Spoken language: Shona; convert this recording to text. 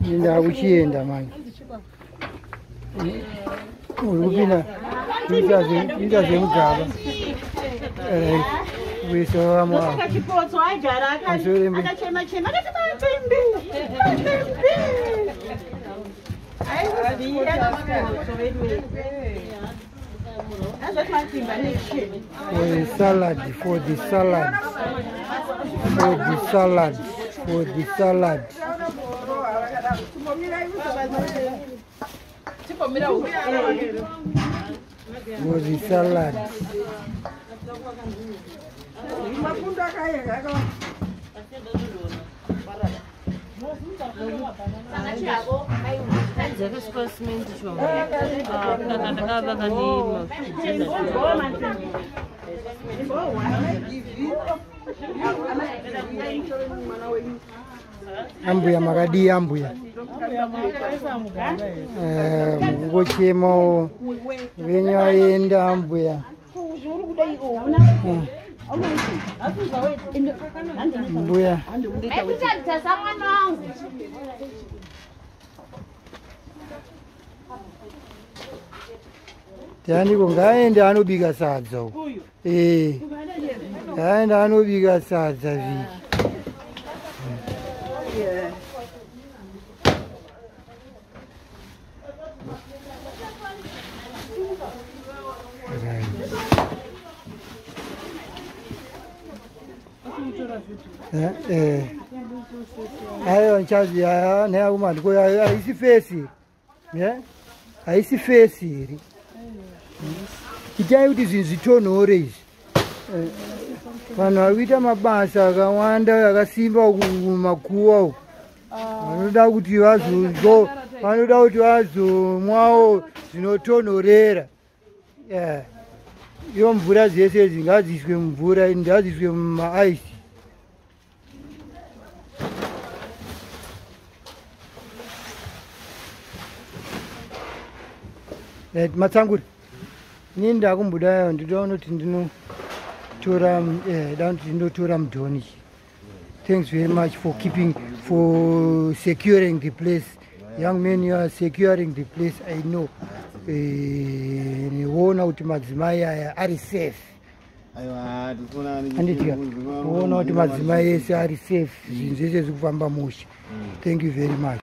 Ndakuchienda manje. Uri kupinda kuita zvemugaba. Kuisa vamwe ava. Chipotso aigara akachema chema akati matembi matembi. For the salad, for the salad, for the salad, for the salad. For the salad. Ambuya makadii ambuya? Mukungochemawo venyu vaenda ambuya. Mbuya Tianiko ngaende anobika sadza uko. Ngaende anobika sadza viki. Aiwa nchazi neakumandiko haisi fesi. Haisi fesi iri. Itai kuti zvinhu zvitonhore izvi. Vanhu vari kuita mabasa akawanda akasimba kumakuwa uku. Vanoda kuti vazonzwo, vanoda kuti vazomwawo zvinotonhorera. Iyo mvura dzese idzi ngadziiswe mumvura, ngadziiswe mumaaisi. Matsanguri, ini ndakumbuda ndinoona kuti ndinotora ndinotora mudhoni. Thanks very much for keeping, for securing the place. Young men, you are securing the place. I know. Niona kuti madzimai aya ari safe. Anditika, niona kuti madzimai ese ari safe. Zvinhu zvese zviri kufamba mushe. Thank you very much.